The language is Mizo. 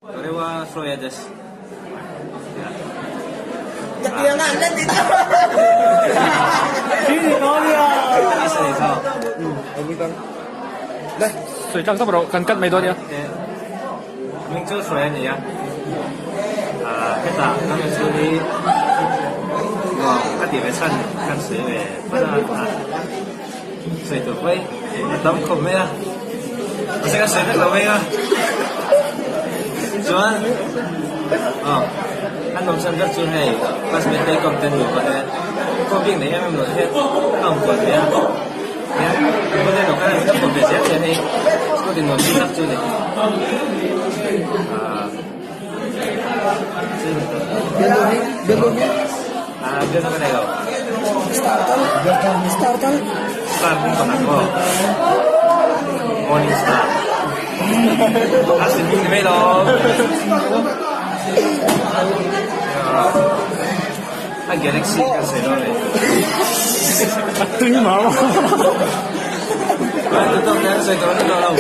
Rewa Hruaia des. Sawi tlak tawp rawh, kan cut mai dawn nia. Hming chu Hruaia a ni a, hetah ka mi chu hi nuam ka tih ve chhan kan sawi ve hman a, sawi tur pawh hi a tam khawp mai a, mahse ka sawi vek lo mai a, chuan aw a nawm chhan ber chu hei classmate te kawm te nupa te kawm bik nei em em lo hian a awm kual ve a, hian an bula lo kal a kawm ve zel hian hei school in nuam chi tak chu a ni. Ah bialnu ka nei lo. Star tal. Star tal. Star hming pakhat maw? Morning star. A sin hming ni mai lo. A galaxy kan sawi dawn e. A tui mau. Tutok na sawi dawn lo.